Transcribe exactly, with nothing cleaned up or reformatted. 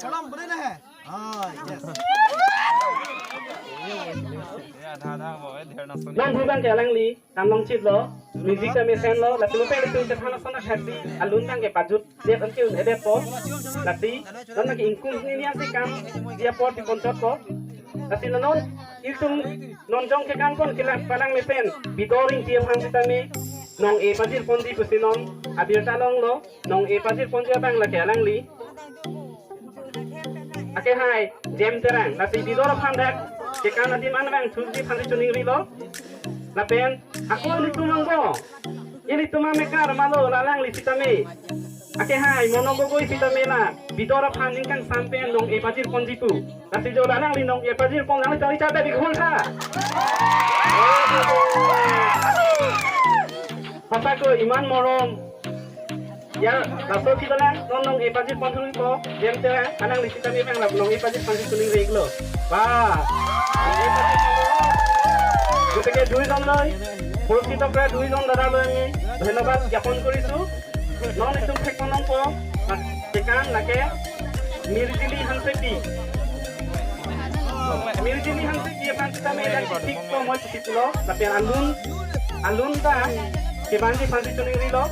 Kalam beri na hai. Ah, yes. Ya, dah, dah, boy, dia nak sini. Nonpu abang ke alangli kam longchitlo, music ta mesenlo, lasi mo pele tung chethan asona khasi, alun abang ke pajut, dia kan kiun ede po, lasi, non lagi ingkung ni nian si kam, dia po di konser po, lasi non, itum, non jong ke kan pon kilang palang mesen, Bidor Ingti aphan sitame, nong-e pajir ponji pusi non, abirta longlo, nong-e pajir ponji abang lake alangli. Ake hai, Jem Terang, lasi Bidor aphan dak, kekan adim an vang thuji aphan choningrilo. Lapen, ako ilitum angbo. Ilitum amekar malo la alangli sitame. Ake hai, Mono Gogoi sitame la, Bidor aphan ningkan sampen nong-e pajir ponji pu. Lasi jo la alangli nong-e pajir pon lang tali chata di khol tha. Hosako iman morom. Ya, laso si dolang, non nong-e pajir pon thuri po, Jem Terang, alangli sitame abang la nong-e pajir pon si choningrilo. Ba. গতিকে দুইজনলৈ, পুৰস্কৃত কৰা দুইজন দাদালৈ আমি ধন্যবাদ জ্ঞাপন কৰিছো। Non itum thek ponong po, kekan lake, Mirjili Hansepi. Mirjili Hansepi aphan sitame dak tik po moi chiklo, lapen alun, alun ta, kebanji aphan si choningrilo.